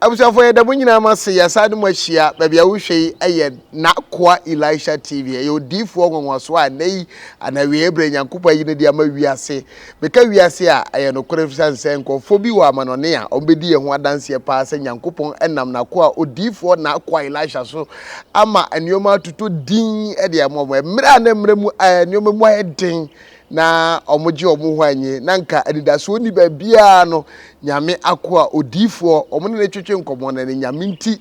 Abusuafoɔ yɛda mo nyinaa mo ase yɛasan ne mo ahyia baabi a wohwɛ yi yɛ N'akoa Elisha TV ɛyɛ odiyifoɔ nwanwasoɔ a ɛnɛ yi anaa awieɛ berɛ Nyankopɔn ayi no de ama wiase meka wiase a ɛyɛ nokorɛ ɛfisane sɛ nkurɔfoɔ bi wɔ amanɔne a wɔbɛdi yɛn ho adanseɛ paa sɛ Nyankopɔn nam N'akoa odiyifoɔ N'akoa Elisha so ama nneɛma atotɔ din de ama wɔn mmerɛ a na mmerɛ mu nneɛma mu ayɛ den na wɔgye wɔn ho anye, na nka anidasoɔ nni baabiara no, Nyame akoa, odiyifoɔ, wɔn ne no twetwe nkɔmmɔ, na ne Nyame nti,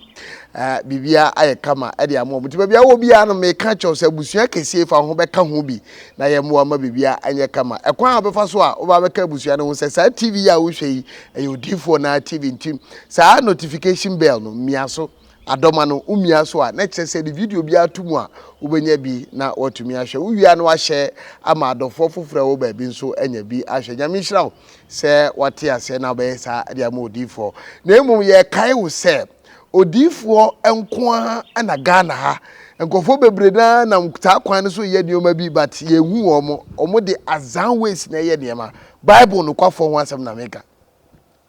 eh, biribiara ayɛ kama de ama wɔn. Nti baabi a wɔ biara no, meka kyerɛ wo sɛ abusua kɛseɛ fa ho bɛka ho bi, na yɛ mmoa ma biribiara anyɛ kama. Ɛkwan a wobɛfa so a wobɛba bɛka abusua no ho sɛ saa TV yi a wohwɛ yi, ɛyɛ odiyifoɔ naa TV nti, saa notification bell no, mia so. Adɔma no, womia so a, na kyerɛ sɛ de video biara to mu a, wobɛnya bi na woatumi ahwɛ. Wowie a na wahyɛ ama adɔfoɔ foforɔ a ɛwɔ baabi nso anya bi ahwɛ. Nyame nhyira wo sɛ wate aseɛ na wobɛyɛ saa de ama odiyifoɔ. Na mmom yɛrekae wo sɛ odiyifoɔ nko ara na Ghana ha nkurɔfoɔ bebree naa nam saa kwan no so yɛ nneɛma bi but yɛnhu wɔn. Wɔn de azan ways na ɛyɛ nneɛma. Bible nokwafoɔ ho asɛm na meka.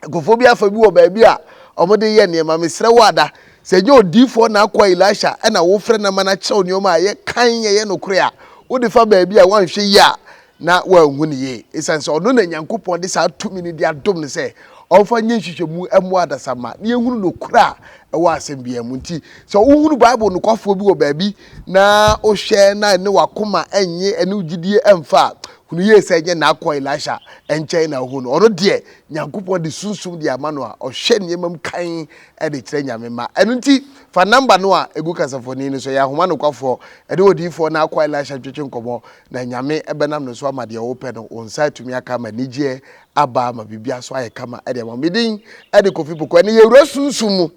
Nkurɔfoɔ bi afa bi wɔ baabi a wɔde yɛ nneɛma. Mesrɛ wo ada, sɛ ɛnyɛ odiyifoɔ na akoa Elisha na wofrɛ no ma no akyerɛ wo nneɛma a ɛyɛ kann, ɛyɛ nokorɛ a, wode fa baabi a woanhwɛ yie a na woanhu no yie. Ɛsiane sɛ ɔno na Nyankopɔn de saa tumi no de adom no sɛ ɔmfa nyɛ nhwehwɛmu mmoa adasamma na yɛhunu nokorɛ a ɛwɔ asɛm biara mu nti, sɛ wohunu Bible nokwafoɔ bi wɔ baabi na wohwɛ na ɛne w'akoma nnye, ɛne wo gyidie mfa a, hunu yie sɛ ɛnyɛ n'akoa Elisha nkyɛn na wohu no. Ɔno deɛ, Nyankopɔn de sunsum de ama no a ɔhwɛ nneɛma mu kann de kyerɛ Nyame mma. Ɛno nti, fa number no a ɛgu kasafoni no so, ɛyɛ ahoma nokwafoɔ, ɛne odiyifoɔ no akoa Elisha ntwetwe nkɔmmɔ, na Nyame bɛnam no so ama deɛ wopɛ no wo nsa atumi aka ama anigyeɛ aba ama biribiara so ayɛ kama de ama wo. Me din de Kofi Poku. Ɛnɛ yɛwura sunsum mu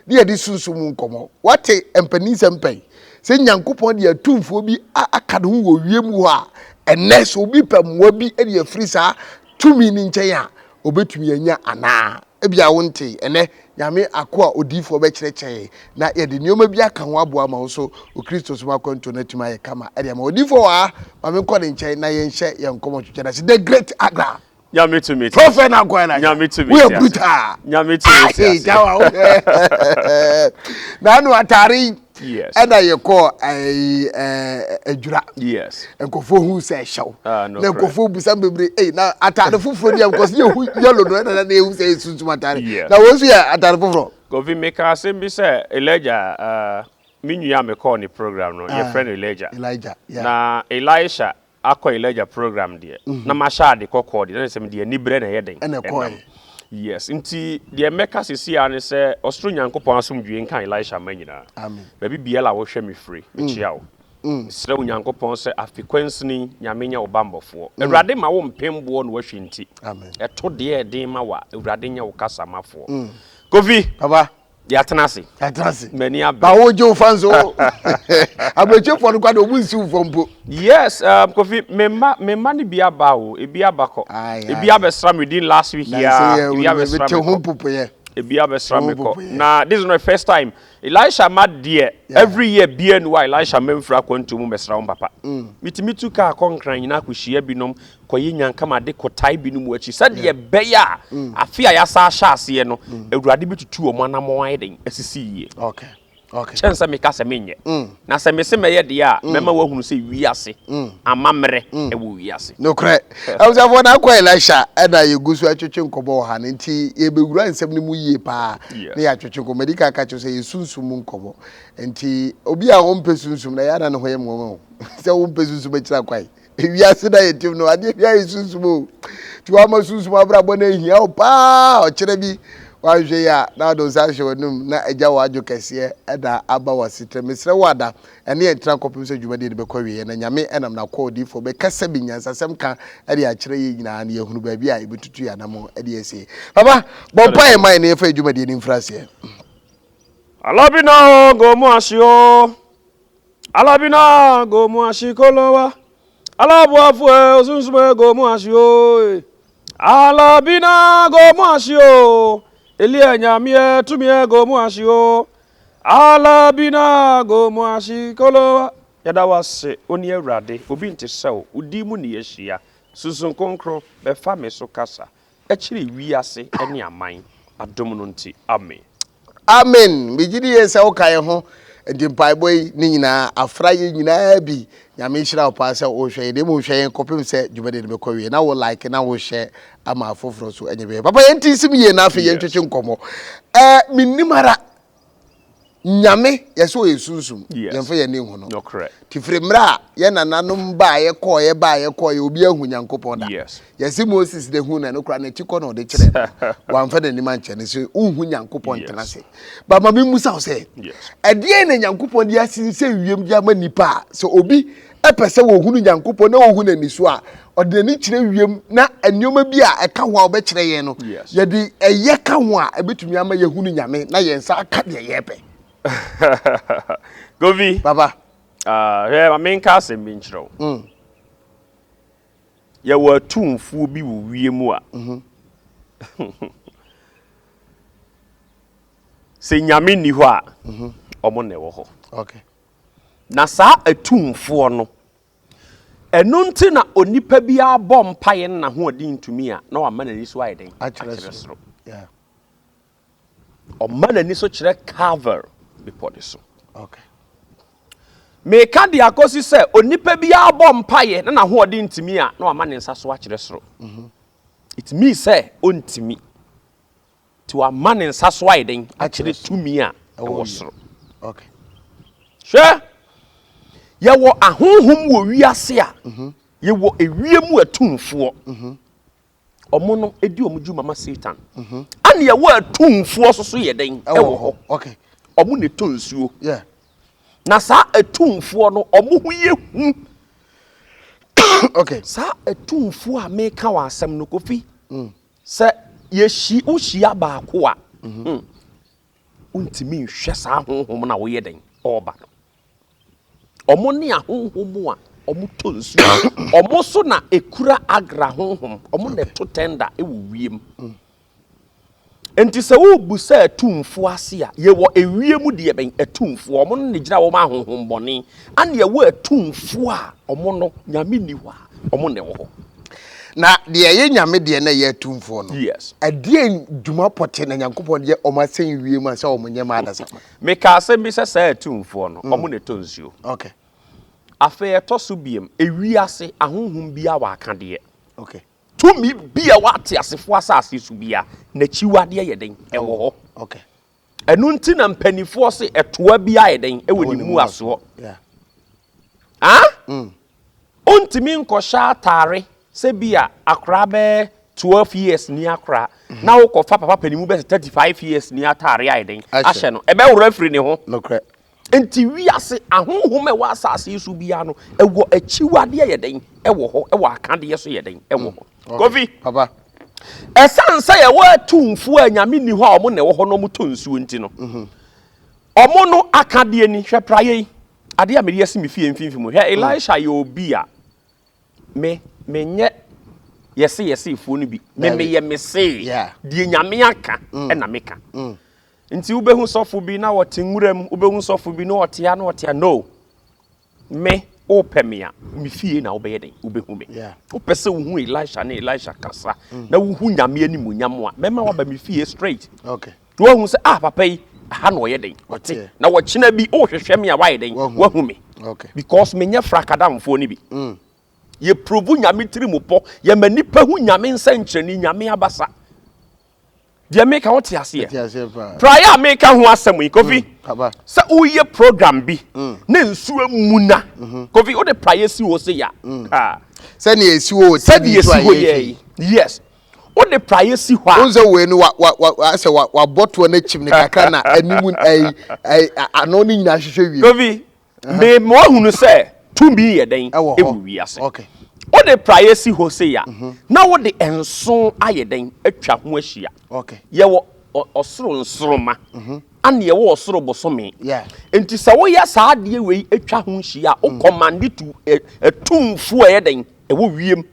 ne yɛde sunsum mu nkɔmmɔ. Woate mpaninsɛm pɛn sɛ Nyankopɔn de atumfoɔ bi aka ne ho wɔ wiem hɔ a, ɛnɛ sɛ obi pɛ mmoa bi de afiri saa tumi no nkyɛn a, obetumi anya anaa? Ebia wontee. Ɛnnɛ, Nyame akoa odiyifoɔ bɛkyerɛkyerɛ yɛn, na yɛde nneɛma bi aka ho aboa ma wo nso wo Kristosom akwantuo no atumi ayɛ kama de ama wo. Odiyifoɔ wɔ ha, ma menkɔ ne nkyɛn na yɛnhyɛ yɛn nkɔmmɔ twetwe no ase. The Great Agra. Nyame tumi te. Prophet na akɔɛ na. Nyame tumi te. Woyɛ brutal. Nyame tumi te ase. Jawa wo. Na ano atare yi. Yes. Ɛna yɛkɔ ɛyi ɛɛ adwira. Yes. Nkurɔfoɔ hu sɛ ɛhyɛw. Ah, no Na nkurɔfoɔ busa bebree ɛyi na ataade foforɔ ni a because yɛ hu yellow no ɛna na yɛ hu sɛ yɛ sunsun ataade. Yes. Na wɔn nso yɛ ataade foforɔ. Kofi meka asɛm bi sɛ Elijah uh, me nua a mekɔɔ ne program no yɛfrɛ no Elijah. Elijah. Yeah. Na Elisha akɔ Elijah program deɛ mm -hmm. na mahyɛ ade kɔkɔɔ deɛ na sɛ mede aniberɛ na ɛyɛ den ɛna ɛkɔɛ. Yes, nti deɛ mɛka sisi ara ne sɛ ɔsoro Nyankopɔn asomdwie nka Elisha mma nyinaa. Amen. Baabi biara a wohwɛ me firi, mekyia wo. Mesrɛ Onyankopɔn sɛ afe kwansini Nyame nyɛ wo bammɔfoɔ. Awurade ma wo mpem boɔ na wahwɛ nti. Amen. Ɛto deɛ ɛden ma wo a, Awurade nyɛ wo kasamafoɔ. Kofi! Papa. Yɛatena ase. Yɛatena ase. M'ani abere. Ba wo gye wo fa nso. Aburokyefoɔ no kwa de ɔmo nsi wo fam mpo. Yes, um, Kofi, me mma, me mma no bi aba o, ebi aba kɔ. Ebi abɛsra me within last week ya. Ebi abɛsra me kɔ. Ebi abɛsra me kɔ. Na this is not the first time. Elisha ma deɛ, every year bia ni wa Elisha ma mfiri akwantuo mu bɛsra wɔn papa. Metumi tu kaa kɔ Nkran nyinaa kɔhyia binom kɔyɛ nyankamade kɔtae binom akyi sɛdeɛ ɛbɛyɛ a mm. afe a yɛasa ahyɛ aseɛ no mm. Awurade bɛtutu wɔn anammɔn ayɛ den asisi yie. Okay. Okay. Kyɛn sɛ meka sɛ menyɛ. Mm. Na sɛ mese mɛyɛ deɛ a mm. mɛma woahunu sɛ wiase mm. amammerɛ mm. ɛwɔ wiase. Nokorɛ. Abusuafoɔ na akɔ Elisha ɛna yɛgu so atwetwe nkɔmmɔ wɔ ha no nti yɛbɛwura nsɛm no mu yie paa na yɛatwetwe nkɔmmɔ. Madi kan ka kyerɛ sɛ yɛsunsum mu nkɔmmɔ nti obi a ɔmpɛ sunsum na ɛyɛ ana ne ho yɛ mmoa o sɛ wompɛ sunsum akyira kwan. Ewiase na yɛte mu no, adeɛ bi ayɛ sunsum o. Nti wama sunsum abrabɔ no ahia wo paa. Ɔkyerɛ bi wanhwɛ yi a na wode nsa ahyɛ w'anum na agya wɔ adwo kɛseɛ ɛda aba w'asetra. Mesrɛ wo ada ɛne yɛn tena kɔpem sɛ dwumadie no bɛkɔ awieɛ na Nyame ɛnam n'akoa odiyifoɔ bɛkasa bi nyansasɛm ka ɛde akyerɛ yɛn nyinaa na yɛahunu baabi a yɛbɛtutu yɛn anamɔn ɛde asie. Papa, bɔ mpaeɛ ma yɛn na yɛmfa yɛn dwumadie no mfiri aseɛ. Alabina gomu ashio. Alabina gomu ashikolowa. Alabuafo e osunsume gomu ashio e. Alabina gomu ashio. Elie nyamie tumie gomu ashio. Alabina gomu ashikolowa. Yɛda wo ase, wo ne Awurade, obi nte sɛ wo, wo din mu ne yɛahyia. Sunsum Kronkron, bɛfa me so kasa, kyerɛ wiase ne aman, adom no nti, amen. Amen! Megye di yie sɛ woka yɛn ho, nti mpaebɔ yi ne nyinaa afra yɛn nyinaa bi. Nyame nhyira wo paa sɛ wohwɛ yɛn, na mmom hwɛ yɛn kɔpem sɛ dwumadie no bɛkɔ awie, na wo like na wo share ama afoforɔ nso anya bi. Papa yɛn ti nsim yie na afei yɛn twetwe nkɔmmɔ. Ɛɛ mennim ara, Nyame yɛsɛ ɔyɛ sunsum, yɛmfa yɛn ani nhu no. Nti firi mmerɛ a yɛn nananom baeɛ kɔɔeɛ baeɛ kɔɔeɛ obi ahu Nyankopɔn da. Yɛse Moses na ehuu no, ɛno koraa n'akyi kɔ na ɔde kyerɛɛ no. Wamfa n'anim ankyerɛ no. So wonhu Nyankopɔn ntena ase. Ba ma memmisa wo sɛ, ɛdeɛn na Nyankopɔn de asensɛn wiem de ama nnipa a sɛ obi pɛ sɛ wɔhunu Nyankopɔn na wɔhu n'ani so a, ɔde n'ani kyerɛ wiem na nneɛma bi a ɛka ho a ɔbɛkyerɛ yɛn no, yɛde ɛyɛ ka ho a ɛbɛtumi ama yɛhunu Nyame na yɛn nsa aka deɛ yɛpɛ. Kofi. Papa. Ah, hwɛ ma menka asɛm bi nkyerɛ wo. Yɛwɔ atumfoɔ bi wɔ wiem a, sɛ Nyame nni hɔ a, wɔn na ɛwɔ hɔ. Na saa atumfoɔ no, ɛno nti na onipa biara bɔ mpaeɛ na n'ahoɔden ntumi a, na wama n'ani so ayɛ dɛn? Akyerɛ soro. Ɔma n'ani so kyerɛ Calvary bepɔ no so. Okay. Meka de akɔsi sɛ onipa biara bɔ mpaeɛ na n'ahoɔden ntumi a na wama ne nsa so akyerɛ soro. It means sɛ ɔntumi. Nti wama ne nsa so ayɛ den akyerɛ tumi a ɛwɔ soro. Okay. Hwɛ, yɛwɔ ahonhom wɔ wiase a mhm. yɛwɔ ewiem atumfoɔ. Mhm. Ɔmo no di ɔmo dwuma ma Satan. Ɛna ɛwɔ atumfoɔ nso so yɛ dɛn? Ɛwɔ hɔ. Okay. Ɔmo na ɛtɔ nsuo. Yeah. Na saa atumfoɔ no, ɔmo ho yɛ hu. Okay. Saa atumfoɔ a meka wɔn asɛm no, Kofi, mm. sɛ yɛhyi wohyia baako a, mm -hmm. wontumi nhwɛ saa honhom na woyɛ dɛn ɔreba no. Wɔn ne ahonhom a wɔtɔ nsuo. Wɔn so na ɛkura agra honhom. Wɔn na ɛto tɛnda wɔ wiem. Nti sɛ wobu sɛ atumfoɔ ase a, yɛwɔ ewiem deɛ bɛn atumfoɔ. Wɔn no na gyina wɔn ahonhom bɔne. Ana yɛwɔ atumfoɔ a wɔn no Nyame nni hɔ a wɔn na ɛwɔ hɔ. Na deɛ ɛyɛ Nyame deɛ na ɛyɛ atumfoɔ no. Yes. Ɛdeɛn dwuma pɔte na Nyankopɔn de wɔn asɛn wiem a sɛ wɔn nyɛ ma adasamma? Meka asɛm bi sɛ saa atumfoɔ no, wɔn na ɛtɔ nsuo. Okay. Afei ɛtɔ so biem, ewiase ahonhom biara wɔ akadeɛ. Okay. Tumi bi a ɛwɔ ateasefoɔ asase so biara, n'akyiwadeɛ yɛ den, ɛwɔ hɔ. Okay. Ɛno nti na mpanimfoɔ se ɛtoa bi ayɛ den ɛwɔ ne mu asoɔ. Yeah. Ah? Ontumi nkɔhyɛ ataare sɛ bi a akora bɛyɛ 12 years ni akora na wokɔfa papa panimu bɛsɛ 35 years ni ataare ayɛ den ahyɛ no, ɛbɛworɔ afiri ne ho. Nokorɛ. Nti wiase ahonhom a ɛwɔ asase yi so biara no, ɛwɔ akyiwadeɛ yɛ den ɛwɔ hɔ, ɛwɔ akadeɛ so yɛ den ɛwɔ hɔ. Kofi, Papa. ɛsiane sɛ yɛwɔ atumfoɔ a Nyame nni hɔ a wɔn na ɛwɔ hɔ na wɔtɔ nsuo nti no, wɔn no akadeɛ ni, hwɛ praeɛ yi. Adeɛ a mede asi me fie mfimfini mu. Hwɛ, Elisha yɛ obi a me menyɛ yɛse yɛsefoɔ no bi. Me meyɛ mese. Deɛ Nyame aka mm. ɛna meka. Mm. Nti wobɛhu sɔfo bi na ɔte nwura mu, wobɛhu sɔfo bi na ɔte ha na ɔte ha. No. Me, wopɛ me a, me fie na wobɛyɛ dɛn? Wobɛhu me. Wopɛ sɛ wohu Elisha ne Elisha kasa mm. na wohu Nyame animuonyam a, mɛma waba me fie straight. Okay. Na wahu sɛ, ah, papa yi, aha na ɔyɛ dɛn? Ɔte. Na wɔkyena bi, wohwehwɛ me a, wayɛ dɛn? Wahu me. Because menyɛ frakadamfoɔ no bi. Mm. Yɛ prove Nyame tiri mu pɔ. Yɛma nipa hu Nyame nsɛnkyerɛnne, Nyame abasa. Deɛ meka wote aseɛ? Praeɛ a meka ho asɛm yi, Kofi, mm, sɛ woyɛ program bi mm. na nsuo mu na, mm-hmm. Kofi, wode praeɛ si hɔ sɛ ya. Mm. Sɛdeɛ esi hɔ sɛdeɛ esi hɔ yɛ yi. Yes. Wode praeɛ si hɔ a. Wohu sɛ wei no wa wa wa asɛ wa wabɔ toɔ no akyim no kakra na anim ɛyi ɛyi ano no nyinaa hwehwɛ wiem. Kofi, me ma wahunu sɛ tumi yɛ dɛn Ɛwɔ hɔ. ɛwɔ wiase. Okay. Wode praeɛ si hɔ sei a, na wode nso ayɛ dɛn atwa ho ahyia. Okay. Yɛwɔ ɔ- ɔsoro nsoromma, ana yɛwɔ ɔsoro bosome. Yeah. Nti sɛ woyɛ saa adeɛ wei atwa ho hyia a, wo command to ɛ- atumfoɔ a ɛyɛ dɛn ɛwɔ wiem.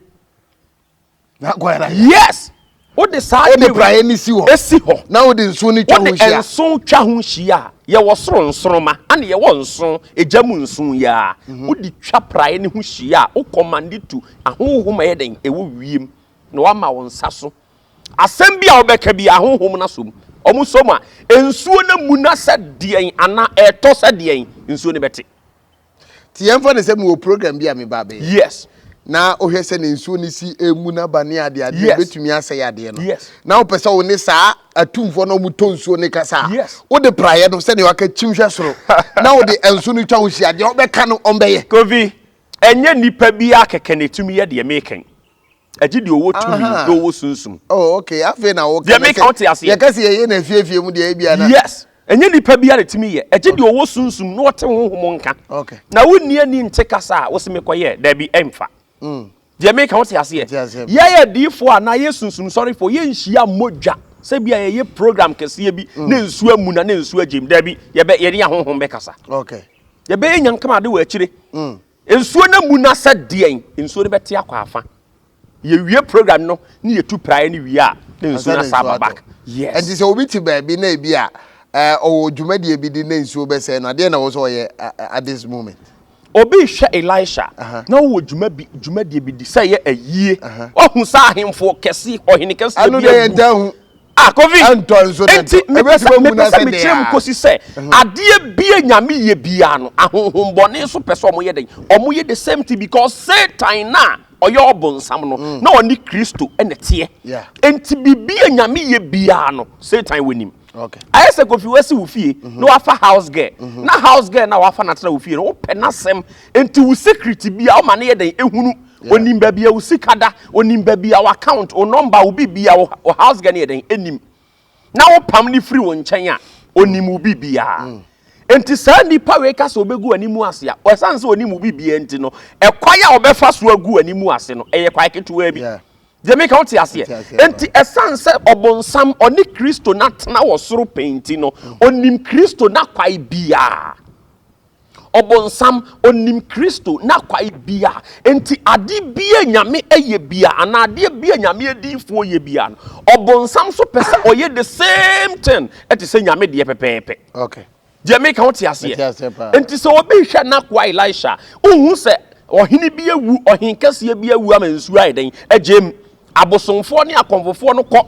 Yes! Wode saa Wode praeɛ no si hɔ. Esi hɔ. Na wode nson no twa ho Wode hyia. nson twa ho hyia a, yɛwɔ soro nsoromma, ɛna yɛwɔ nson, egya mu nson yi ara. Mhm. Wode twa praeɛ no ho hyia a, wo kɔmande tu ahonhom a ɛyɛ dɛn? Ɛwɔ wiem, na wama wo nsa so. Asɛm bi a wobɛka bi ahonhom no asom. Wɔn som a, nsuo no amuna sɛ deɛn anaa ɛretɔ sɛ deɛn, nsuo no bɛte. Nti yɛmfa no sɛ mewɔ program bi a meba abɛyɛ. Yes. Na wohwɛ sɛ ne nsuo no si emu no aba ne adeɛ adeɛ Yes. ebɛtumi asɛe adeɛ no. Yes. Na wopɛ sɛ wo ne saa atumfoɔ no a wɔtɔ nsuo no kasa a, Yes. wode praeɛ no sɛdeɛ waka kyim hwɛ soro na wode nso no twa ho hyia deɛ wobɛka no ɔmbɛyɛ. Kofi, ɛnyɛ nipa biara kɛkɛ na ɛtumi yɛ deɛ meka yi. Ɛgye deɛ ɔwɔ tumi na ɔwɔ sunsum. Oh, okay. Afei na woka Deɛ meka wote aseɛ. Yɛka sɛ yɛyɛ na afiefie mu deɛ ebia na. Yes. Ɛnyɛ nipa biara na ɛtumi yɛ. Ɛgye deɛ ɔwɔ sunsum na ɔte honhom nka. Okay. Na wonni ani nte kasa a wose mekɔyɛ daabi ɛmfa. Deɛ meka wote aseɛ. Mete aseɛ. Yɛyɛ adiyifoɔ anaa yɛ sunsumsɔrefoɔ yɛnhyia mmɔ dwa sɛ bi a yɛyɛ program kɛseɛ bi na nsuo amuna na nsuo agyem daabi yɛbɛ yɛne ahonhom bɛkasa. Okay. Yɛbɛyɛ nyankam ade wɔ akyire. Nsuo no amuna sɛ deɛn? Nsuo no bɛte akɔ afa. Yɛwie program no ne yɛtu praeɛ no wie a, na nsuo no asa aba back. Yes. Ɛnti sɛ obi te baabi na ebi a ɔwɔ dwumadie bi di na nsuo bɛsɛe no, adeɛ na ɛwɔ sɛ ɔyɛ at this moment? Obi rehwɛ Elisha na ɔwɔ dwuma bi dwumadie bi di sɛ ɛyɛ ayie. Wahu sɛ ahemfo kɛse, ɔhene kɛseɛ Ɛno bi deɛ awu. yɛntaa hu. Ah, Kofi. Ɛntɔ nso na Enti ɛntɔ. mepɛ sɛ Ɛbɛtumi amu mepɛ no sɛ ase mekyerɛ deɛ mu a. kɔsi sɛ adeɛ bi a Nyame yɛ biara no, ahonhommɔne nso pɛ sɛ wɔyɛ dɛn? Wɔyɛ the same thing because Satan no a ɔyɛ ɔbonsam no, na ɔne Kristo na ɛteɛ. Yeah. Enti biribi a Nyame yɛ biara no, Satan wɔ nim. Okay. Ayɛ sɛ Kofi wasi wo fie na wafa house girl. Na house girl na wafa no atena wo fie no, wopɛ n'asɛm. Enti wo secret biara woma no yɛ dɛn? Ehunu. Onim baabi a wo sika da, onim baabi a wo account, wo number, wo biribiara, wo wo house girl no yɛ dɛn? Enim. Na wopam no firi wo nkyɛn a, onim wo biribiara. Enti saa nipa wei ka sɛ obegu w'anim ase a, ɛsiane sɛ onim wo biribiara nti no, ɛkwan a ɔbɛfa so agu w'anim ase no, ɛyɛ kwan ketewaa bi. Yeah. Deɛ meka wote aseɛ? Mete aseɛ Enti ɛsiane sɛ ɔbonsam ɔne Kristo no atena wɔ soro pɛn nti no, onim Kristo n'akwae biara. Ɔbonsam, onim Kristo n'akwae biara. Enti ade bi a Nyame yɛ biara, anaa adeɛ bi a Nyame adiyifoɔ yɛ biara no, ɔbonsam nso pɛ sɛ ɔyɛ the same thing te sɛ Nyame deɛ pɛpɛɛpɛ. Okay. Deɛ meka wote aseɛ? Mete aseɛ paa. Enti sɛ obi hwɛ n'akoa Elisha a, wonhu sɛ ɔhene bi awu, ɔhen kɛseɛ bi awu ama nsuo ayɛ dɛn? Agyem. Abosomfoɔ ne akɔmfofoɔ no kɔ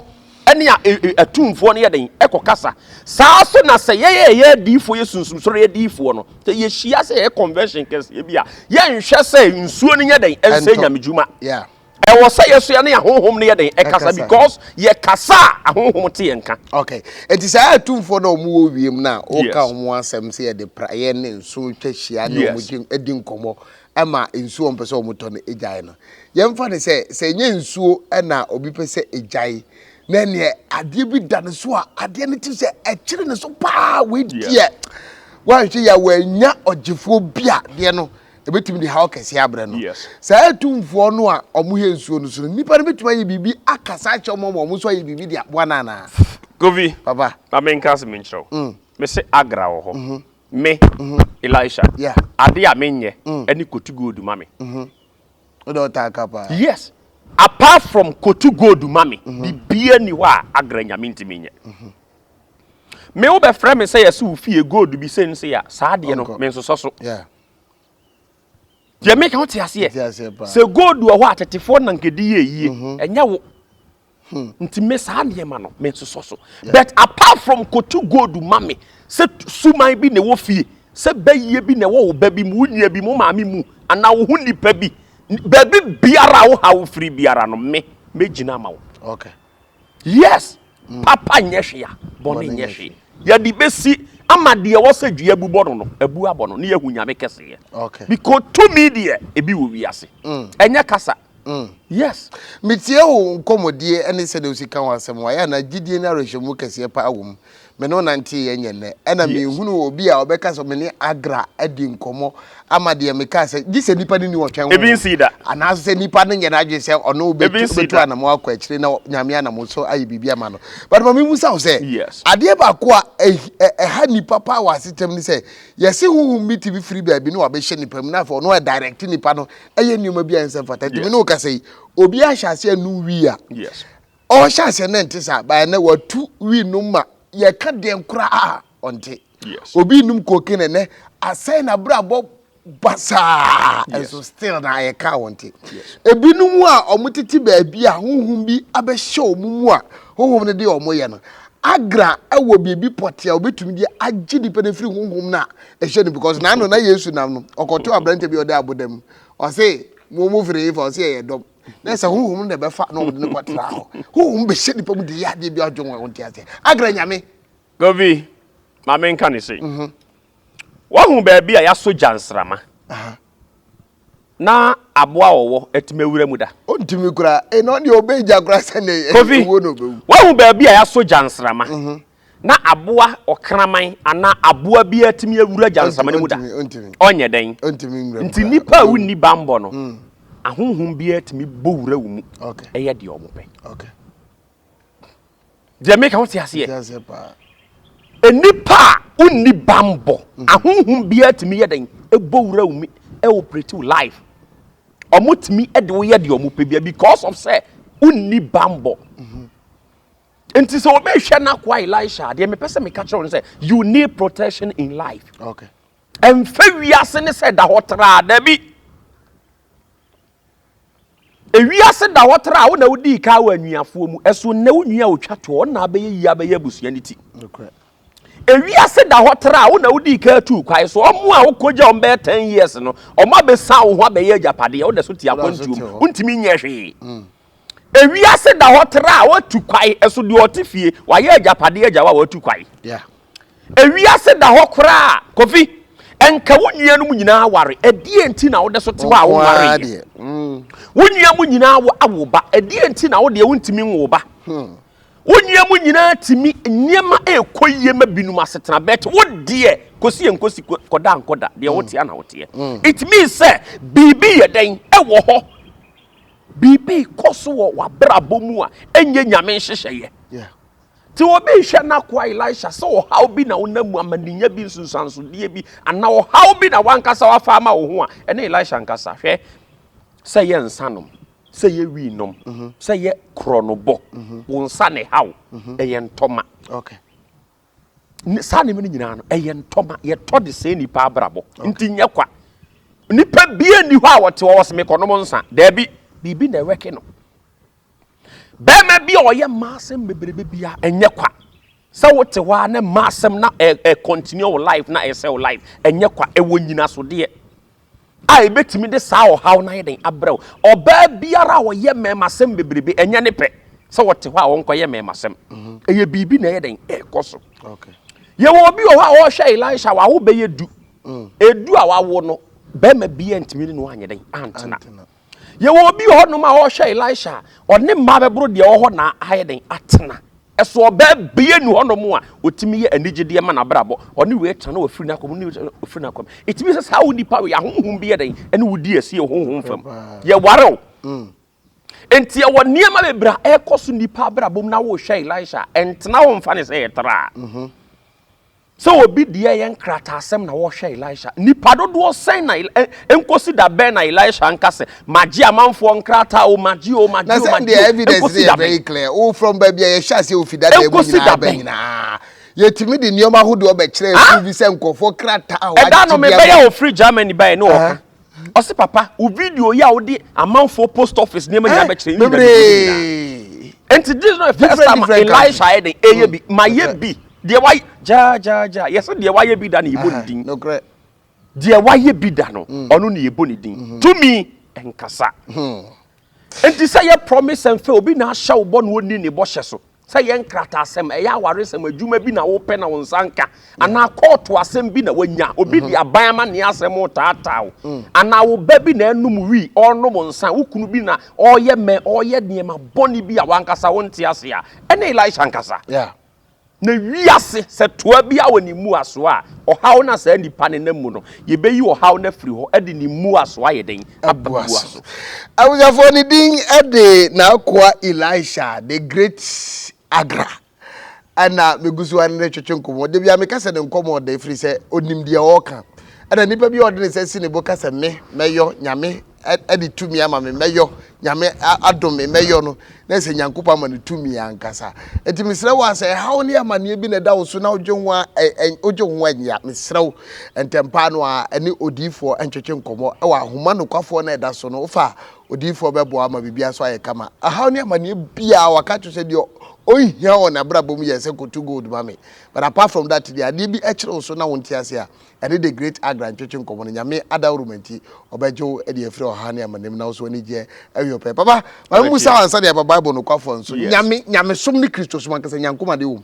ne a, e, e, atumfoɔ no yɛ dɛn? Ɛkɔ kasa. Saa so na sɛ yɛyɛ yɛyɛ adiyifoɔ, yɛ sunsum sɔre adiyifoɔ no, sɛ yɛhyia sɛ yɛyɛ convention kɛseɛ bi a, yɛnhwɛ sɛ nsuo no nyɛ dɛn? Ɛnsɛ Ɛntɔ. nyame dwuma. Yeah. Ɛwɔ sɛ yɛso yɛne ahonhom no yɛ dɛn? Ɛkasa Ɛkasa. because yɛkasa a ahonhom te yɛn nka. Okay. Enti saa atumfoɔ no a wɔwɔ wiem no a woka Yes. wɔn asɛm sɛ yɛde praeɛ ne nso twa hyia ne wɔn Yes. gye di nkɔmmɔ ma nsuo a wɔpɛ sɛ wɔtɔ no gyae no. Yɛmfa no sɛ sɛ ɛnyɛ nsuo na obi pɛ sɛ ɛgyae na ɛneɛ adeɛ bi da ne so a adeɛ no te sɛ ɛkyere ne so paa wei deɛ woanhwɛ yɛ a wɔanya ɔgyefoɔ bi a deɛ no ɛbɛtumi de haw kɛseɛ abrɛ no. Yes. Saa atumfoɔ no a wɔhwɛ nsuo no so no, nnipa no bɛtumi ayɛ biribi akasa akyerɛ wɔn ama wɔn nso ayɛ biribi de aboa no anaa? Kofi, Papa. ma menka asɛm nkyerɛ wo. Mese Agra wɔ hɔ. Me, Elisha, Yeah. ade a menyɛ ɛne kotu gold ma me. Wode ɔtaa ka paa. Yes. Apart from kotu gold ma me, biribiara nni hɔ a Agra nyame ntumi nyɛ. Me wobɛfrɛ me sɛ yɛse wo fie gold bi sei ne sei a, saa adeɛ no Ɔnkɔ. mensosɔ so. Yeah. Deɛ meka wote aseɛ? Mete aseɛ paa. Sɛ gold wɔ hɔ a tetefoɔ na nka ɛdi yɛ yie, ɛnyɛ wo. Nti me saa nneɛma no mensosɔ so. But apart from kotu gold ma me sɛ suman bi na ɛwɔ fie, sɛ bɛyie bi na ɛwɔ wo ba bi mu, wo nua bi mu, wo maame mu, anaa wo ho nipa bi, baabi biara a wo haw firi biara no, me mɛgyina ama wo. Okay. Yes, papa nyɛ hwee a, bɔne nyɛ hwee. Yɛde bɛsi ama deɛ ɛwɔ sɛ dua bu bɔ no no, abu abɔ no, ne yɛahu Nyame kɛseyɛ. Okay. Because tumi deɛ, ebi wɔ wiase. Ɛnyɛ kasa. Yes. Metie wo nkɔmmɔdie ne sɛdeɛ wosi ka w'asɛm wayɛ anaa gyidie ne awerɛhyɛmu kɛseɛ paa wɔ mu. Me ne wo nanteeɛ nyɛ nnɛ. Ɛna menhunu obi a ɔbɛka sɛ me ne Agra adi nkɔmmɔ ama deɛ mekaa sɛ gye sɛ nipa no ni ɔtwɛn Ebi nsii da. Anaasɛ sɛ nipa no nyɛ n'adwene sɛ ɔne wo Ebi bɛtu nsii bɛtu da. anamɔ akɔ akyire na Nyame anam so ayɛ biribi ama no. But ma memusa wo sɛ, Yes. adeɛ baako a ɛha nipa paa wɔ asetam ne sɛ yɛse honhom bi tumi firi baabi na wabɛhyɛ nipa mu na afei ɔno ɛdirect nipa no ɛyɛ nneɛma bi a ɛnsɛ mfata. Nti me ne wo kasa yi, obi ahyɛ aseɛ anum wii a, Yes. ɔhyɛ aseɛ na ɛnte saa, but ɛnɛ watu wii nom ma yɛka deɛn koraa a ɔnte. Yes. Obi num cocaine ɛnɛ asɛe n'abrabɔ. Basaa nso still na ayɛ kaa wɔn ti. Ebinom a wɔtete baabi a honhom bi abɛhyɛ wɔn mu a honhom no de wɔn yɛ no, agra wɔ biribi pɔtee a wɔbɛtumi de agye nipa no afiri honhom no a ɛhyɛ no because n'ano na Yesu nam no ɔkɔto aberante bi a ɔda aboda mu ɔse mo mo firi fa ɔse ɛyɛ dɔm na sɛ honhom no na ɛbɛfa na wɔde no kɔtra hɔ honhom bɛhyɛ nipa mu de yɛ adeɛ bi adwene wɔn te aseɛ agra nyame. Govi, ma menka ne sei. Mhm. Woahu baabi a yɛasɔ gyansrama na aboa a ɔwɔ atumi awura mu da? Ɔntumi koraa. Ɛna ɔdeɛ ɔbɛgya koraa sɛ ne Kofi, ewuo na ɔbɛwu. Woahu baabi a yɛasɔ gyansrama mhm. na aboa ɔkraman anaa aboa bi atumi awura gyansrama no mu da? Ɔnyɛ dɛn? Nti nipa a wonni bammɔ no, mm. ahonhom bi atumi bɔ wura wo mu. Ɛyɛ deɛ ɔmo pɛ. Deɛ meka wote aseɛ? Nnipa a wonni bammɔ, mm. ahonhom biara tumi yɛ dɛn ɛbɔ wura wo mu ɛoperate wo life. Ɔmo tumi de woyɛ deɛ ɔmo pɛ bia because of sɛ wonni bammɔ. Mm-hmm. Nti sɛ wɔbɛhwɛ n'akoa Elisha deɛ mepɛ sɛ meka kyerɛ wo no sɛ you need protection in life. Okay. Ɛmfa wiase ne sɛ da hɔ traa dabi. Ewiase da hɔ tra a, wo na wodii kan wɔ anuafoɔ mu, ɛso nnɛ wo nua a ɔtwa toɔ, ɔno na abɛyɛ yie abɛyɛ abusua no ti. Ewiase da hɔ tra a, wo na wodii kan tuu kwae, so ɔmo a wokɔgya wɔn bɛyɛ 10 years no, ɔmo abɛsan wo ho abɛyɛ agyapadeɛ, wo da so te akwantuo mu, wontumi nyɛ hwee. Mm. Ewiase da hɔ tra a, woatu kwae, ɛso deɛ ɔte fie, wayɛ agyapadeɛ agya wo a watu kwae. Yeah. Ewiase da hɔ koraa a, Kofi, nka wo nuanom nyinaa aware. Ɛdeɛn nti na wode so te hɔ a wonwareeɛ? Mm. Wo nua mu nyinaa wo awo ba. Ɛdeɛn nti na wo deɛ wontumi nwo ba? Hmm. Wo nua mu nyinaa tumi nneɛma ɛrekɔ yie ma binom asetena bɛt wo deɛ kɔsi yɛ nkosi kɔda nkɔda deɛ hmm. woteɛ na woteɛ. Hmm. It means sɛ biribi yɛ dɛn ɛwɔ hɔ. Biribi kɔ so wɔ w'abrabɔ mu a ɛnyɛ nyame nhyehyɛeɛ. Yeah. Nti obi rehwɛ n'akoa Elisha sɛ ɔhaw bi na wonam mu, amanenya bi, nsunsuansodeɛ bi, anaa ɔhaw bi na wankasa wafa ama wo ho a, ɛne Elisha nkasa. Hwɛ, sɛ yɛ nsa nom, sɛ yɛ wii nom, mhm. sɛ yɛ korɔnobɔ, mhm. wo nsa na ɛha wo, mhm. ɛyɛ ntɔma. Okay. Saa nneɛma no nyinaa no, ɛyɛ ntɔma. Yɛtɔ de sɛe nipa abrabɔ. Nti nyɛ kwa. Nipa bia nni hɔ a wɔte hɔ wɔ sɛ mekɔnom nsa. Daabi, biribi na ɛwɛke no. Bɛrima bi a ɔyɛ mmaa asɛm bebrebe bi a ɛnyɛ kwa. Sɛ wote hɔ a na mmaa asɛm na ɛ ɛ continue wo life na ɛsɛ wo life ɛnyɛ kwa ɛwɔ nyinasodeɛ a ɛbɛtumi de saa ɔhaw no ayɛ den abrɛ wo. Ɔbaa biara a ɔyɛ mmarima asɛm bebrebe ɛnyɛ ne pɛ sɛ ɔte hɔ a ɔnkɔyɛ mmarima asɛm. Mhm. Ɛyɛ biribi na ɛyɛ den ɛrekɔ so. Yɛwɔ obi wɔ hɔ a ɔrehwɛ Elisha wawo bɛyɛ du. Mm. Edu a wawo no bɛrima biara ntumi ne no anyɛ den antena. Yɛwɔ obi wɔ hɔnom a ɔrehwɛ Elisha a, ɔne mmaa bɛboro deɛ ɔwɔ hɔ na ayɛ den atena. Ɛso ɔbaa bie ni hɔnom a ɔtumi yɛ anigyedeɛ ma n'abrabɔ. Ɔne wei tena na wafiri n'akɔm, ɔne wei tena na wafiri n'akɔm. Ɛtumi sɛ saa wo nipa wei ahonhom bi yɛ den ɛne wo di asie wɔ honhom fam. Yɛware wo. Mm. Nti ɛwɔ nneɛma bebree a ɛrekɔ so nipa abrabɔ mu na wohwɛ Elisha a, ɛntena hɔ mfa ne sɛ yɛtraa. Mm-hmm. Sɛ obi deɛ yɛ nkrataasɛm na wɔhwɛ Elisha. Nipa dodoɔ sɛn na nkosi da bɛn na Elisha nka sɛ magye amanfoɔ nkrataa o magye o magye o magye o evidence nkosi da bɛn. Clear o from baabi a yɛhyɛ aseɛ ofi dada mu nyinaa bɛ nyinaa yɛtumi de nneɛma ahodoɔ bɛkyerɛ efu bi sɛ nkurɔfoɔ krataa a wɔagye ɛda no mebɛyɛ ofiri Germany baeɛ ne ɔka Ɔse papa wo video yi a wode amanfoɔ post office nneɛma nyinaa bɛkyerɛ nyina bebree. Nti this is not the first time Elisha ayɛ den ɛyɛ bi ma yɛ bi deɛ wayɛ gyaa gyaa gyaa yɛsɛ deɛ wayɛ bi da na yɛbɔ ne din deɛ wayɛ bi da no mm. ɔno na yɛbɔ ne din mm-hmm. tumi nkasa hmm. nti sɛ yɛ promise and fail obi na ahyɛ wo bɔ na ɔnni ne bɔhyɛ so Sɛ ɛyɛ nkrataasɛm, ɛyɛ awaresɛm, adwuma bi na wopɛ na wo nsa nka, anaa kɔɔto asɛm bi na wanya, obi de aban amanneɛ asɛm retaataa wo, mm. anaa wo ba bi na ɛnom wii, ɔrenom nsa, wo kunu bi na ɔreyɛ mɛ, ɔreyɛ nneɛma bɔne bi a wankasa wonte ase a, ɛne Elisha nkasa. Yeah. Na wiase sɛ toa bi a wɔ ne mmuasoɔ a, ɔhaw no a saa nipa no nam mu no, yɛbɛyi ɔhaw no afiri hɔ de ne mmuasoɔ ayɛ dɛn? Abua so. Abusuafoɔ ne din de n'akoa Elisha the great Agra ɛna megu so ne no twetwe nkɔmmɔ. Da biara meka sɛ ne nkɔmmɔ ɔda ɛfiri sɛ ɔnim deɛ ɔreka. Ɛna nipa bi a ɔde ne nsa si ne bo ka sɛ me mɛyɔ, Nyame de tumi ama me mɛyɔ, Nyame adom me mɛyɔ no, na ɛsɛ Nyankopɔn ama no tumi ankasa. Enti mesrɛ wo a sɛ ɛhaw ne amanneɛ bi na ɛda wo so na wodwe ho a wogye ho anyi a, mesrɛ wo ntɛmpaa no a ɛne odiyifoɔ ntwetwe nkɔmmɔ wɔ ahoma nokwafoɔ no a ɛda so no. Wofa a odiyifoɔ bɛboa ama biribiara so ayɛ kama. Ɛhaw ne amanneɛ biara waka kyerɛ sɛ deɛ ɔnhia wɔ n'abrabɔ mu yɛ sɛ kɔtu gold ma me. But apart from that deɛ adeɛ bi kyere wo so na wonte ase a, ɛne The Great Agra ntwetwe nkɔmmɔ no. Nyame adaworoma nti, ɔbɛgye wo de afiri ɔhaw ne amanneɛ mu na wo so anigyeɛ awie ɔpɛ. Papa, ma memmisa wo ansa na yɛaba Bible nokwafoɔ nso. Nyame, nyamesom ne Kristosom ankasa, Nyankom adeɛ wɔ mu?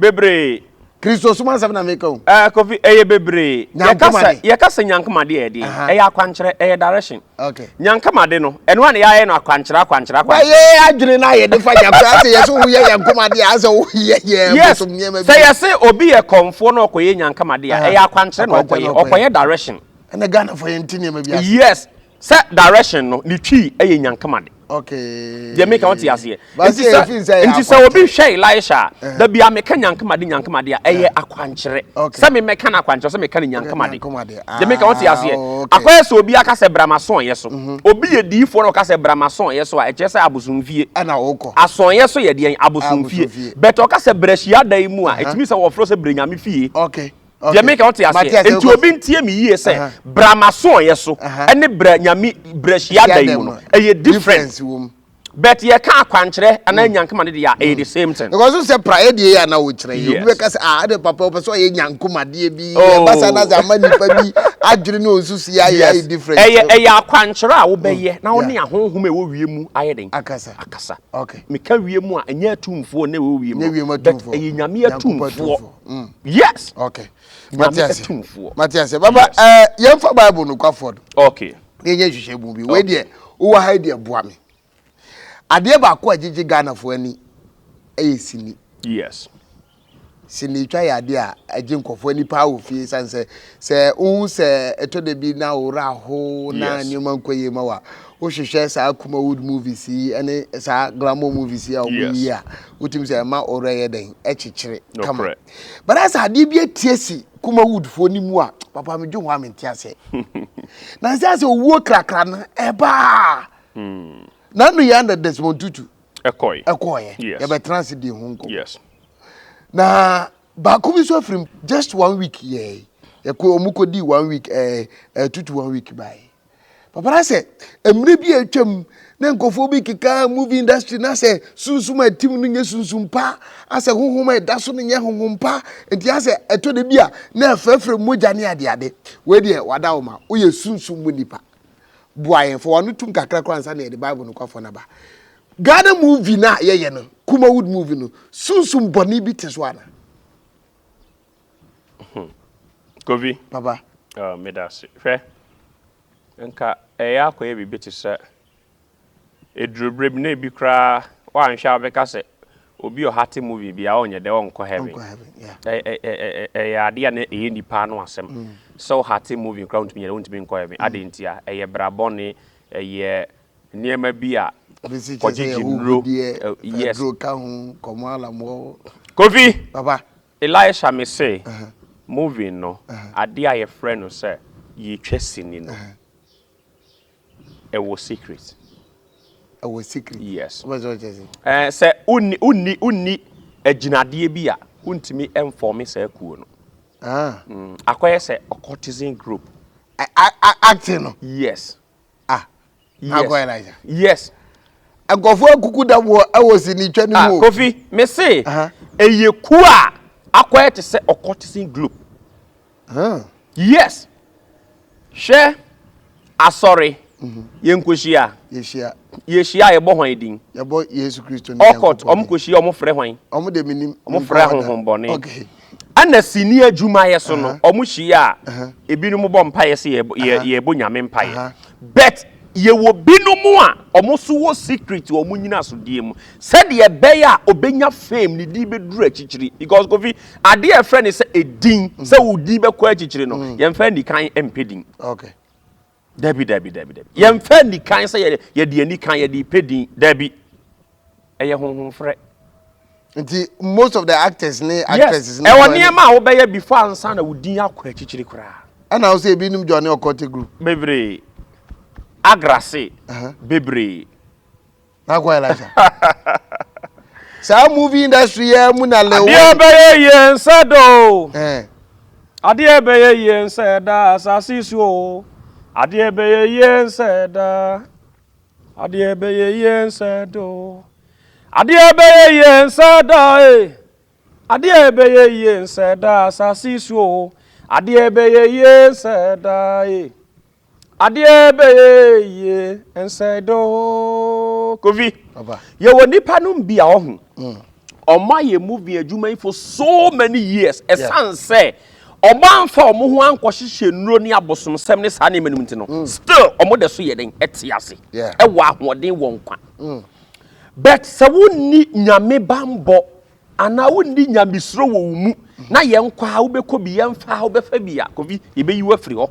Bebree. Kristosom asɛm na meka o. Eh, Kofi, ɛyɛ bebree. Yɛka sɛ, yɛka sɛ nyankomade yɛ deɛ, ɛyɛ akwankyerɛ, ɛyɛ direction. Okay. Nyankomade no, ɛno a na yɛayɛ no akwankyerɛ, akwankyerɛ, akwankyerɛ. Bɛyɛ adwene no a yɛde fa nyanko asɛ yɛ so woyɛ nyankomade a asɛ woyɛ yɛ bosom nneɛma bi. Sɛ yɛse obi yɛ kɔmfoɔ na ɔkɔyɛ nyankomade a, ɛyɛ akwankyerɛ na ɔkɔyɛ, ɔkɔyɛ direction. Ɛna Ghanafoɔ yɛnte nneɛma bi ase. Yes. Sɛ direction no ne twi yɛ nyankamade. Okay. Deɛ meka wote aseɛ. Nti sɛ nti sɛ obi hwɛ Elisha a, eh. da bia meka nyankamade nyankamade a ɛyɛ eh. akwankyerɛ. Sɛ me mɛka no akwankyerɛ sɛ meka no nyankamade. Deɛ meka wote ah, aseɛ. Akɔyɛ sɛ obi aka sɛ bra m'asɔnyɛ so. Mhm. Obi yɛ diifoɔ na ɔka sɛ bra m'asɔnyɛ so a ɛkyerɛ sɛ abosomfie. Ɛna wokɔ. Asɔnyɛ so yɛ deɛn abosomfie. But ɔka sɛ bra hyiadan mu a ɛtumi sɛ wɔfrɛ sɛ bra nyame fie. Okay. Deɛ meka wote aseɛ. Nti obi ntie me yie sɛ bra m'asoɔyɛ so ɛne bra nyame bra hyiadan mu no ɛyɛ different. But yɛka akwankyerɛ anaa mm. nyankoma no deɛ a ɛyɛ the same thing. Because sɛ praeɛ deɛ yɛ ana wokyerɛ yi obi bɛka sɛ ah ɛde papa ɔpɛ sɛ ɔyɛ nyankoma deɛ bi oh. ɛba saa na sɛ ama nipa bi adwene ne ɔnsusu yɛ ayɛ ayɛ different. Ɛyɛ ɛyɛ akwankyerɛ a wobɛyɛ mm. na wo ne ahonhom a ɛwɔ wie mu ayɛ den. Akasa. Akasa. Okay. Meka wie mu a ɛnyɛ atumfoɔ na ɛwɔ wie mu. But ɛyɛ nyame atumfoɔ. Mm. Yes. Okay. Mate ase. Mate ase. Baba, eh, yɛmfa Bible no kwafoɔ no. Okay. Yɛnyɛ nhwehwɛ mu bi. Wei deɛ, wowɔ ha deɛ boa me. Adeɛ baako a gyegye Ghanafoɔ ani ɛyɛ sini. Yes. Sini twa yɛ adeɛ a ɛgye nkurɔfoɔ ani paa wɔ fie sane sɛ sɛ wohu sɛ ɛtɔ da bi na wo werɛ aho na nneɛma nkɔ yie ma wa wohwehwɛ saa Kumawood movies yi ne saa glamour movies yi a wɔn yi a wotumi sɛ ɛma wo werɛ yɛ dɛn ɛkyekyere kama but asɛ adeɛ bi atie si Kumawood foɔ no mu a papa medwe ho a mente aseɛ na sɛ asɛ owuo krakra no ɛbaa hmm. na no yɛ na Desmond Tutu ɛkɔe ɛkɔeɛ yɛbɛtena ase di ho nkɔmmɔ yes na baako bi nso afiri mu just one week yɛɛ yɛkɔ wɔn kɔ di one week ɛɛ eh, ɛɛ tutu one week baayi papa na sɛ mmerɛ bi a atwam na nkurɔfoɔ bi keka movie industry na sɛ sunsum a ɛtim no nyɛ sunsum pa asɛ honhom a ɛda so no nyɛ honhom pa nti asɛ ɛtɔ da bi a na ɛfrɛfrɛ mogya ne adeade wei deɛ wada wo ma woyɛ sunsum mu nipa boa yɛn fa wano tum kakra koraa ansa na yɛde bible no kwafoɔ no aba Ghana movie no a yɛyɛ no Kumawood movie no sunsum bɔne bi te so ana? Hmm. Kofi. Papa. Uh, meda ase. Hwɛ, nka ɛyɛ akɔyɛ biribi te sɛ ɛduru berɛ bi na ebi koraa woanhwɛ a wobɛka sɛ obi ɔhate movie bi a ɔnyɛ dɛ ɔnkɔ heaven. Ɛyɛ adeɛ a na ɛyɛ nipa ano asɛm. Mm. Sɛ ɔhate movie koraa wontumi nyɛ dɛ wontumi nkɔ heaven. Mm. Adɛn nti a ɛyɛ bra bɔne ɛyɛ nneɛma bi a kɔgyegye nnuro. Yes. Ka ho kɔmɔ alamɔ. Kofi. Papa. Elisha me se movie no adeɛ a yɛfrɛ no sɛ yɛtwa sini no ɛwɔ secret. Ɛwɔ secret. Yes. Ɛɛ sɛ wonni wonni wonni agyinadeɛ bi a wontumi nfɔme saa kuo no. Ah. Mm, akɔyɛ sɛ occultism group. Acting no. Yes. Ah. Yes. Akɔ Elijah. Yes. Nkurɔfoɔ akuku da wɔ ɛwɔ sinitwa no mu. Ah, Kofi, me se ɛyɛ kuo a akɔyɛ te sɛ occultism group. Huh. Yes. Hwɛ asɔre. Mhm. Yɛnkɔhyia. Yɛhyia. Yɛhyia a yɛbɔ hwan din? Yɛbɔ Yesu Kristo ne Nyankopɔn. Ɔkɔt, ɔmo kɔhyia ɔmo frɛ hwan? Ɔmo de menim. Ɔmo frɛ ahohombɔne. Okay. Ɛna sini adwumayɛ so no, ɔmo hyia a, ebinom bɔ mpaeɛ sɛ yɛbɔ Nyame mpaeɛ. But yɛwɔ binom a ɔmo so wɔ secret wɔ ɔmo nyinasodie mu sɛdeɛ ɛbɛyɛ a ɔbɛnya fame, ne din bɛduru akyikyiri. Because Kofi, adeɛ a ɛfrɛ ne sɛ edin, sɛ wo din bɛkɔ akyikyiri no, yɛmfa anikan mpɛ din. Okay. Dabi, dabi, dabi, dabi. Yɛmfa anikan sɛ yɛde yɛde anikan yɛde pɛ din. Dabi. Ɛyɛ honhom frɛ. Nti most of the actors ne actresses yes. Ɛwɔ nneɛma a wobɛyɛ before ansa na wo din akɔ akyikyiri koraa. Ɛna wo sɛ ebinom join occultic group. Bebree. Agrase. Bebree. N'akɔ Elisha. Saa movie industry yɛ mu na Lil Wayne. Adeɛ bɛyɛ yie nsɛ da o. Adeɛ bɛyɛ yie nsɛ da asase so o. Adeɛ bɛyɛ yie nsɛ da. Adeɛ bɛyɛ yie nsɛ da o. Adeɛ bɛyɛ yie nsɛ da e. Adeɛ bɛyɛ yie nsɛ da asase so o. Adeɛ bɛyɛ yie nsɛ da e. Adeɛ bɛyɛ yie nsɛ da o. Kofi, yɛwɔ nipa nom bi a ɔho. Ɔmo ayɛ movie adwuma yi for so many years. Ɛsan sɛ ɔmo amfa ɔmo ho ankɔhyehyɛ nnuro ne abosomsɛm ne saa nneɛma no mu nti no, still ɔmo da so yɛ den ɛte ase. Ɛwɔ ahoɔden wɔ nkwa. But sɛ wonni Nyame bambɔ anaa wonni nyamesuro wɔ wo mu na yɛnkɔ a wobɛkɔ bi, yɛmfa a wobɛfa bi a, Kofi, yɛbɛyi wo afiri hɔ.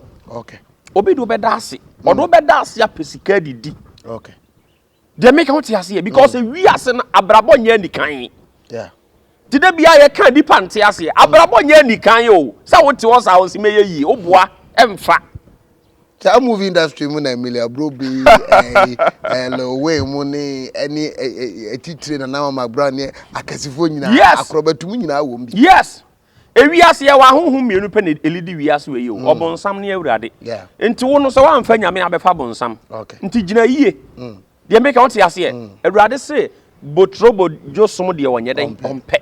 Obi de wobɛda ase. Ɔde wobɛda ase apɛ sika adidi. Deɛ meka ho te aseɛ because ewiase no abrabɔ nyɛ anikan. Ti da bia yɛka nipa nte aseɛ. Abrabɔ nyɛ anikan o. Sɛ wote hɔ saa wo si mɛyɛ yie, woboa ɛmfa. Saa movie industry mu na Emilia Brobbey, eh, eh, Lil Wayne mu ne ɛne atitire na Nama McBrown ne akɛsefoɔ nyinaa. Akorɔbɛtum nyinaa wɔ mu bi. Yes. Ewiase yɛwɔ ahonhom mmienu pɛ na elidi wiase wei o. Ɔbonsam ne Awurade. Nti wo no sɛ woamfa Nyame abɛfa bonsam. Nti gyina yie. Deɛ meka wote aseɛ. Awurade se botrobo dwosom deɛ ɔnyɛ dɛn? Ɔmpɛ.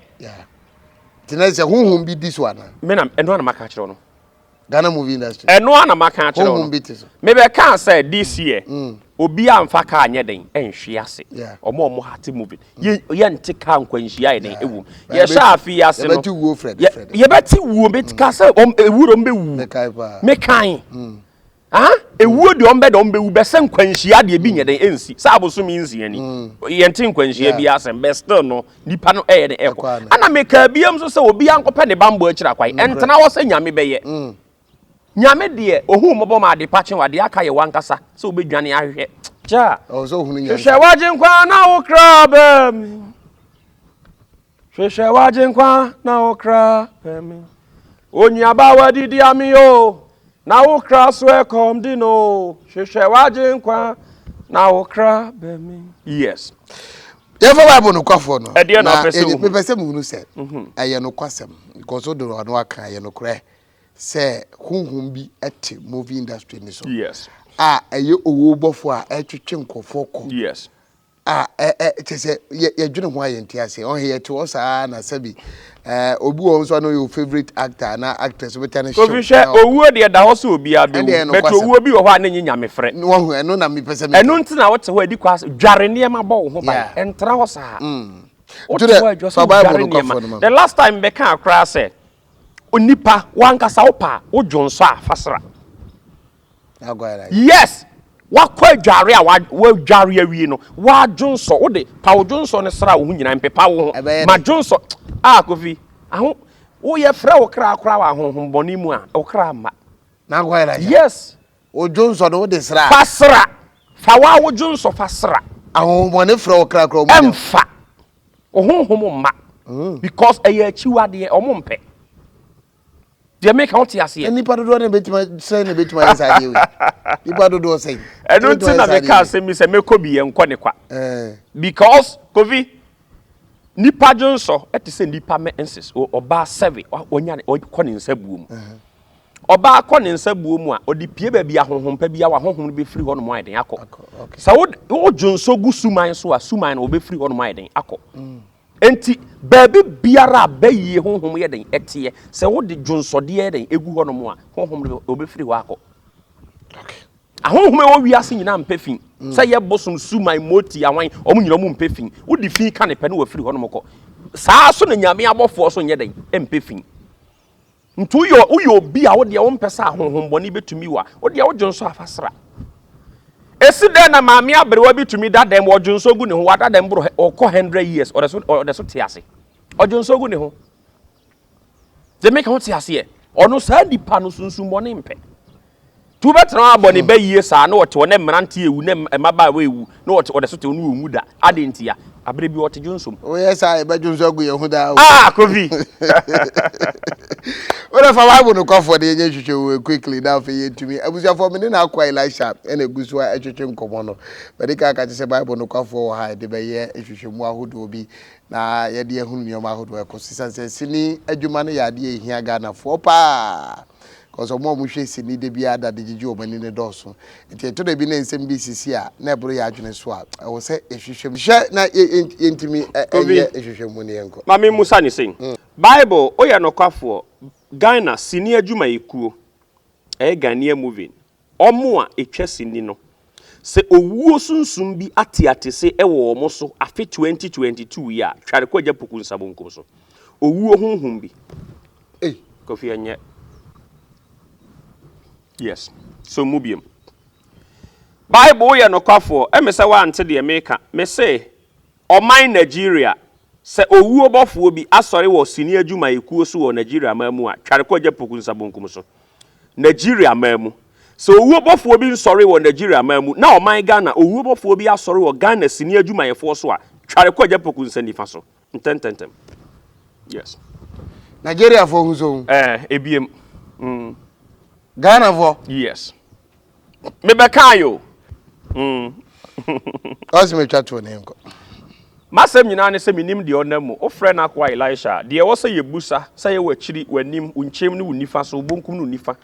Nti na sɛ honhom bi di so anaa? Me na ɛno ana maka akyerɛ wo no. Ghana movie industry. Ɛno ara na maka akyerɛ wo no. Mebɛkaa sɛ this year obi amfa kaa nyɛ den ɛnhwe ase. Ɔmo a ɔmo hate movie. Yɛnte kaa nkwanhyia yɛ den ɛwom. Yɛhyɛ afe yi ase no. Yɛbɛte wuo frɛde frɛde. Yɛbɛte wuo meka sɛ ewuo de ɔmo bɛwu. Mekan. Ah, ewuo deɛ ɔmo bɛ de ɔmo bɛwu bɛ sɛ nkwanhyia deɛ bi nyɛ den ɛnsi. Sɛ abosome nsia ni. Yɛnte nkwanhyia bi asɛm bɛ still no Nipa no ɛyɛ den ɛkɔ. Ɛna mekaa biam nso sɛ obi ankɔpɛ ne bambɔ akyiri akwan. Ɛntena hɔ sɛ Nyame bɛyɛ. Nyame deɛ ohu mmɔbɔ ma adepa kye wo, adeɛ aka yɛ wankasa sɛ wobɛdwane ahwehwɛ. Gyaa. Hwehwɛ w'agyenkwa na wo kra bɛmi. Hwehwɛ w'agyenkwa na wo kra bɛmi. Onuaba wadidi ame o, na wo kra so ɛkɔm de no o. Hwehwɛ w'agyenkwa na wo kra bɛmi. Yes. Yɛmfa Bible nokwafoɔ no. Ɛdeɛ na ɔpɛ sɛ wohu. Mepɛ sɛ mehunu sɛ ɛyɛ nokwasɛm because wode ɔno aka ɛyɛ nokorɛ sɛ honhom bi te movie industry ni so. Yes. A ɛyɛ owuo bɔfoɔ a ɛtwetwe nkurɔfoɔ kɔ. Yes. A ɛ ɛ kyɛ sɛ yɛ yɛdwene ho a yɛnte aseɛ. Ɔhe yɛte hɔ saa na sɛbi ɛɛ obi wɔ hɔ nso a na ɔyɛ o favourite actor anaa actress wobɛta no hyew. Kofi hwɛ owuo deɛ da hɔ sɛ obiara bɛwu but owuo bi wɔ hɔ a na ɛnyɛ nyamefrɛ. Wahu ɛno na mepɛ sɛ meka. Ɛno nti na wote hɔ adi kwa dware nneɛma bɔ wo ho ban ɛntena hɔ saa. Wote hɔ adwa sɛ wodware nneɛma. The last time bɛkaa koraa sɛ onipa wankasa wopɛ a wodwo nsɔ a fa sra. Yes! Wakɔ adware a wadware awie no, wadwonsɔ, wode pa wo dwonsɔ no sra wo ho nyinaa, mpepa wo ho. Ma dwonsɔ, ah Kofi, aho, woyɛ frɛ wo kra koraa wɔ ahonhommɔne mu a, wo kra mma. Yes! Wo dwonsɔ no wode sra. Fa sra. Fa wo a wo dwonsɔ fa sra. Ahonhommɔne frɛ wo kra koraa ɔmo nya. Ɛmfa. Wo honhom mma. Because ɛyɛ akyiwadeɛ, ɔmo mpɛ. Deɛ meka wote aseɛ. Nipa dodoɔ na ebetuma sɛn na ebetuma yɛ saa adeɛ wei. Nipa dodoɔ sɛn. Ɛno nti na meka asɛm bi sɛ mɛkɔ bi yɛn nkɔ ne kwa. Because Kofi nipa dwonsɔ ɛte sɛ nipa menses ɔbaa sɛve ɔnya ne ɔkɔ ne nsa buo mu. Ɔbaa kɔ ne nsa buo mu a ɔde pie baabi ahonhom pa bi a ahonhom no bɛfiri hɔ nom ayɛ den akɔ. Sɛ wo dwonsɔ gu suman so a suman no ɔbɛfiri hɔ nom ayɛ den akɔ. Enti baabi biara a bayie honhom yɛ den teɛ, sɛ wode dwonsɔdeɛ yɛ den gu hɔnom a, honhom no ɔbɛfiri hɔ akɔ. Ahonhom a ɛwɔ wiase nyinaa mpɛ fi. Mm. Sɛ yɛ bosom, suman, moti, awan, wɔn nyinaa wɔn mpɛ fi. Wode fi ka ne pɛ no wafiri hɔnom kɔ. Saa so na Nyame abɔfoɔ so nyɛ den mpɛ fi. Nti woyɛ woyɛ obi a wo deɛ wompɛ sɛ ahonhommɔne bɛtumi wo a, wo deɛ wodwo nso afa sra. Ɛsi dɛn na maame aberewa bi tumi da dɛm, ɔdwo nso gu ne ho, wada dɛm boro ɔkɔ 100 years, ɔde so ɔde so te ase. Ɔdwo nso gu ne ho. Deɛ meka ho te aseɛ. Ɔno saa nipa no sunsummɔne mpɛ. Nti wobɛtena hɔ abɔ ne ba yie saa na ɔte hɔ na mmeranteɛ ewu na mmabaawa ewu na ɔte ɔde so te hɔ na ɔnwu da. Adɛn ntia? Abere bi ɔte dwonso mu. Woyɛ saa a yɛbɛdwonso agu yɛn ho daa o. Ah, Kofi! Wode fa Bible nokwafoɔ no yɛnyɛ nhwehwɛmu quickly na afei yɛntumi. Abusuafoɔ me ne n'akoa Elisha na ɛgu so a ɛtwetwe nkɔmmɔ no. Madi kan aka kyerɛ sɛ Bible nokwafoɔ wɔ ha a yɛde bɛyɛ nhwehwɛmu ahodoɔ bi na yɛde ahunu nneɛma ahodoɔ ɛkɔ so. Esiane sɛ sini adwuma no yɛ adeɛ a ɛhia Ghanafoɔ paa. Because wɔn a wɔhwɛ sini da biara da de gyegye wɔn ani no dɔɔso. Nti ɛtɔ da bi na nsɛm bi sisi a na ɛboro yɛn adwene so a, ɛwɔ sɛ yɛhwehwɛ mu. Hwɛ na yɛntumi nyɛ nhwehwɛmu no yɛnkɔ. Ma memmusa no sei. Bible, woyɛ nokwafoɔ, Ghana sini adwumayɛkuo, ɛyɛ Ghanaian Moving, Wɔn a etwa sini no, sɛ owuo sunsum bi ateatese wɔ wɔn so afe 2022 yi a, tware kɔ Agya Poku nsa bonkum so. Owuo honhom bi. Ei. Kofi ɛnyɛ. Yes. So mu biem. Bible woyɛ nokwafoɔ, ɛme sɛ woante deɛ meka. Mese Ɔman Nigeria, Sɛ owuo bɔfoɔ bi asɔre wɔ sini adwumayɛkuo so wɔ Nigeria man mu a, tware kɔ Agya Poku nsa bonkum so. Nigeria man mu. Sɛ owuo bɔfoɔ bi nsɔre wɔ Nigeria man mu, na ɔman Ghana owuo bɔfoɔ bi asɔre wɔ Ghana sini adwumayɛfoɔ so a, tware kɔ Agya Poku nsa nifa so. Ntɛntɛntɛm. Yes. Nigeriafoɔ ho so. Ɛɛ, ebiem. Mm. Ghanafoɔ. Yes. Mebɛkae o. Mm. Ɔsɛ metwa toɔ ne nkɔ. M'asɛm nyinaa ne sɛ menim deɛ ɔnam mu. Wofrɛ n'akoa Elisha a, deɛ ɛwɔ sɛ yɛbusa, sɛ ɛyɛ w'akyiri, w'anim, wo nkyɛn mu ne wo nifa so, wo bonkum ne wo nifa,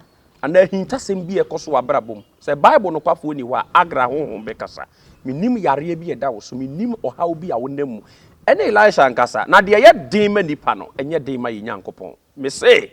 anaa ahintasɛm bi a ɛkɔ so wɔ w'abrabɔ mu. Sɛ Bible nokwafoɔ nni hɔ a, Agra honhom bɛkasa. Menim yareɛ bi a ɛda wo so, menim ɔhaw bi a wonam mu. Ɛne Elisha ankasa. Na deɛ ɛyɛ den ma nnipa no, ɛnyɛ den ma yɛn Nyankopɔn. Mese!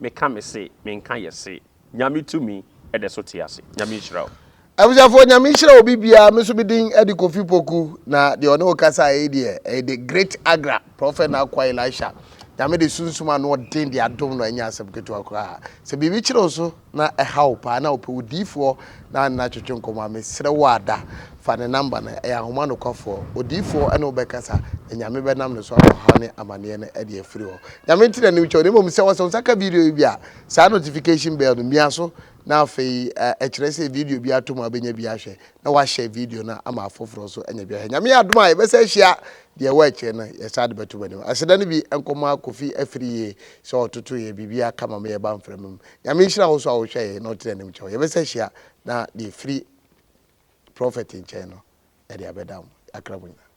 Meka mese, menka yɛse. Nyame tumi da so te ase. Nyame nhyira wo. Abusuafoɔ Nyame nhyira obi biara, me nso me din de Kofi Poku na deɛ ɔne wo kasa yi deɛ ɛyɛ the great Agra Prophet N'akoa Elisha. Nyame de sunsum ano ɔden de adom no ɛnyɛ asɛm ketewa koraa. Sɛ biribi kyere wo so na ɛha wo paa na wopɛ odiyifoɔ na ne no atwetwe nkɔmmɔ a, mesrɛ wo ada fa ne number no, ɛyɛ ahoma nokwafoɔ, odiyifoɔ ne wo bɛkasa na Nyame bɛnam ne so ama ɔhaw ne amaneɛ no de afiri hɔ. Nyame nte n'anim kyɛ wo, na mmom sɛ wɔsɛ wo nsa ka video yi bi a, saa notification bell no mia so na afei ɛkyerɛ sɛ video bi ato mu a wobɛnya bi ahwɛ na wahyɛ video no ama afoforɔ nso anya bi ahwɛ. Nyame yɛ adom a yɛbɛsa ahyia deɛ ɛwɔ akyire no yɛsa de bɛto m'anim. Aseda no bi nkɔma Kofi afiri yie sɛ ɔtoto yɛ biribiara kama ma yɛba mframa mu. Nyame nhyira wo nso a wohwɛ yɛn na ɔte n'anim kyɛ wo. Yɛbɛsa ahyia na deɛ ɛfiri Prophet nkyɛn no yɛde abɛda mo. Yɛakra mo nyinaa.